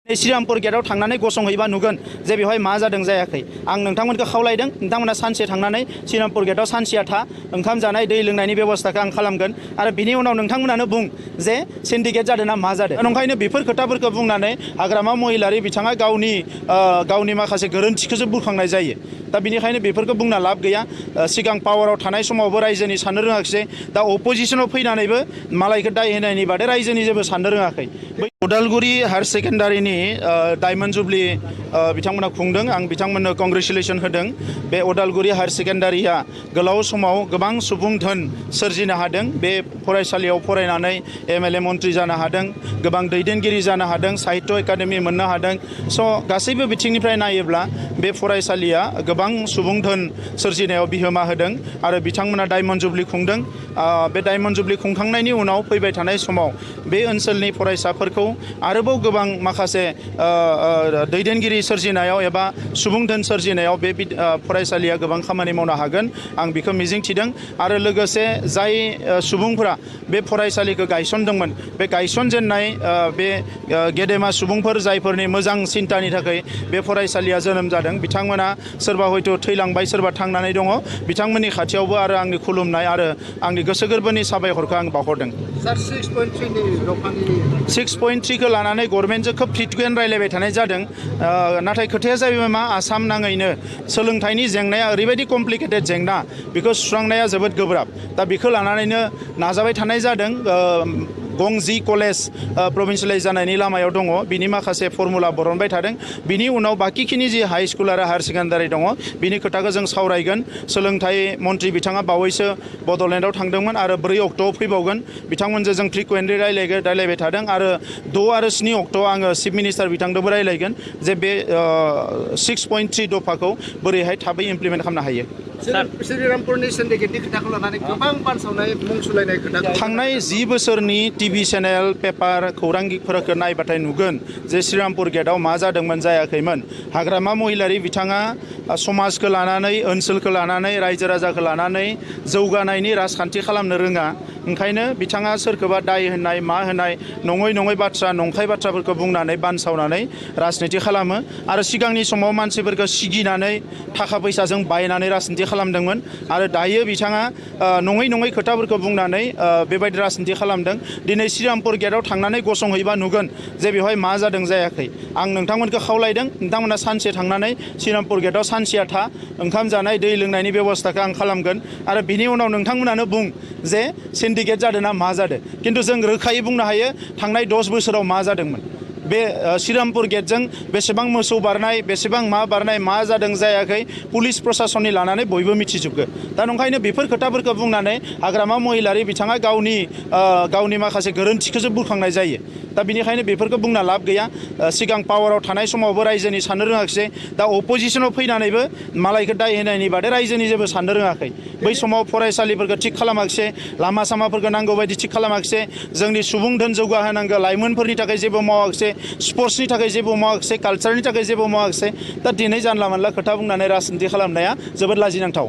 श्रीरामपुर गेटआव थांनानै गसंहैबा नुगोन जे बेवहाय मा जादों जायाखै आं नोंथांमोनखौ खावलायदों नोंथांमोना सानसे थांनानै श्रीरामपुर गेटआव सानसेया था ओंखाम जानाय दै लोंनायनि बेबस्थाखौ आं खालामगोन आरो बिनि उनाव नोंथांमोनानो बुं जे सिन्डिकेट जादों ना मा जादों ओंखायनो बेफोर खोथाफोरखौ बुंनानै हाग्रामा महिलारि बिथाङा गावनि माखासे गोरोन्थिखौसो बुरखांनाय जायो दा बिनिखायनो बेफोरखौ बुंना लाब गैया सिगां पावाराव थानाय समावबो रायजोनि साननो रोङाखिसै दा अपोजिशनाव फैनानैबो मालायखौ दाय होनायनि बादै रायजोनि जेबो साननो रोङाखै उदालगुरि हायार सेकेन्डारिनि डायमन्ड जुबली बिथांमोना खुंदों आं बिथांमोननो कंग्रेचुलेसन होदों बे उदालगुरि हायार सेकेन्डारिया गोलाव समाव गोबां सुबुं धोन सोरजिनो हादों बे फरायसालियाव फरायनानै एमएलए मन्त्रि जानो हादों गोबां दैदेनगिरि जानो हादों साहित्य एकाडेमि मोननो हादों स' गासैबो बिथिंनिफ्राय नायोब्ला बे फरायसालिया गोबां सुबुं धोन सोरजिनायाव बिहोमा होदों आरो बिथांमोना डायमन्ड जुबली खुंदों बे डायमन्ड जुबली खुंखांनायनि उनाव फैबाय थानाय समाव बे ओनसोलनि फरायसाफोरखौ आरोबाव गोबां माखासे दैदेनगिरि सोरजिनायाव एबा सुबुं धोन सोरजिनायाव बे फरायसालिया गोबां खामानि मावनो हागोन आं बेखौ मिजिंथिदों आरो लोगोसे जाय सुबुंफोरा बे फरायसालिखौ गायसनदोंमोन बे गायसनजेननाय बे गेदेमा सुबुंफोर जायफोरनि मोजां सिन्तानि थाखाय बे फरायसालिया जोनोम जादों बिथांमोना सोरबा हयथ' थैलांबाय सोरबा थांनानै दङ बिथांमोननि खाथियावबो आरो आंनि खुलुमनाय आरो आंनि गोसो गोरबोनि साबायखरखौ आं बावहरदों 6.3खौ लानानै गभर्नमेन्टजों खोब ट्रिटमेन्ट रायलायबाय थानाय जादों नाथाय खोथाया जाहैबाय मा आसाम नाङैनो सोलोंथाइनि जेंनाया ओरैबायदि कमप्लिकेटेड जेंना बेखौ सुस्रांनाया जोबोद गोब्राब दा बेखौ लानानैनो नाजाबाय थानाय जादों गंजी कलेज प्रभिन्सियेलाइज जानायनि लामायाव दङ बिनि माखासे फर्मुला बरनबाय थादों बिनि उनाव बाकिखिनि जि हाई स्कुल आरो हायार सेकेन्डारि दङ बिनि खोथाखौ जों सावरायगोन सोलोंथाइ मन्त्रि बिथाङा बावैसो बड'लेण्डआव थांदोंमोन आरो 4 अक्ट'आव फैबावगोन बिथांमोनजों जों फ्रिकुवेन्टलि रायलायबाय थादों आरो 6 आरो 7 अक्ट'आव आङो चिफ मिनिस्टार बिथांजोंबो रायलायगोन जे बे 6.3 दफाखौ बोरैहाय थाबै इमप्लिमेन्ट खालामनो हायो श्रीरामपुरनि सिन्डिकेटनि खोथाखौ लानानै गोबां बानसावनाय मुं सुलायनाय खोथा थांनाय 10 बोसोरनि टिभि चेनेल पेपार खौरांगिरिफोरखौ नायबाथाय नुगोन जे श्रीरामपुर गेटआव मा जादोंमोन जायाखैमोन हाग्रामा महिलारि बिथाङा समाजखौ लानानै ओनसोलखौ लानानै रायजो राजाखौ लानानै जौगानायनि राजखान्थि खालामनो रोङा ओंखायनो बिथाङा सोरखौबा दाय होनाय मा होनाय नङै बाथ्रा नंखाय बाथ्राफोरखौ बुंनानै बानसावनानै राजनिति खालामो आरो सिगांनि समाव मानसिफोरखौ सिगिनानै थाखा फैसाजों बायनानै राजनिति खालामदोंमोन आरो दायो बिथाङा नङै खोथाफोरखौ बुंनानै बेबायदि राजनिति खालामदों दिनै श्रीरामपुर गेटआव थांनानै गसंहैबा नुगोन जे बेवहाय मा जादों जायाखै आं नोंथांमोनखौ खावलायदों नोंथांमोना सानसे थांनानै श्रीरामपुर गेटआव सानसेया था ओंखाम जानाय दै लोंनायनि बेबस्थाखौ आं खालामगोन आरो बिनि उनाव नोंथांमोनानो बुं जे सिन्डिकेट जादों ना मा जादों खिन्थु जों रोखायै बुंनो हायो थांनाय 10 बोसोराव मा जादोंमोन बे श्रीरामपुर गेटजों बेसेबां मोसौ बारनाय बेसेबां मा बारनाय मा जादों जायाखै पुलिस प्रशासननि लानानै बयबो मिथिजोबगो दा नंखायनो बेफोर खोथाफोरखौ बुंनानै हाग्रामा महिलारि बिथाङा गावनि माखासे गोरोन्थिखौसो बुरखांनाय जायो दा बिनिखायनो बेफोरखौ बुंना लाब गैया सिगां पावाराव थानाय समावबो रायजोनि साननो रोङाखिसै दा अपोजिशनाव फैनानैबो मालायखौ दाय होनायनि बादै रायजोनि जेबो साननो रोङाखै बै समाव फरायसालिफोरखौ थिग खालामाखिसै लामा सामाफोरखौ नांगौ बायदि थिग खालामाखिसै जोंनि सुबुं धोन जौगाहोनांगौ लाइमोनफोरनि थाखाय जेबो मावाखिसै स्पर्ट्सनि थाखाय जेबो मावाखिसै कालचारनि थाखाय जेबो मावाखिसै दा दिनै जानला मानला खोथा बुंनानै राजनिति खालामनाया जोबोद लाजिनांथाव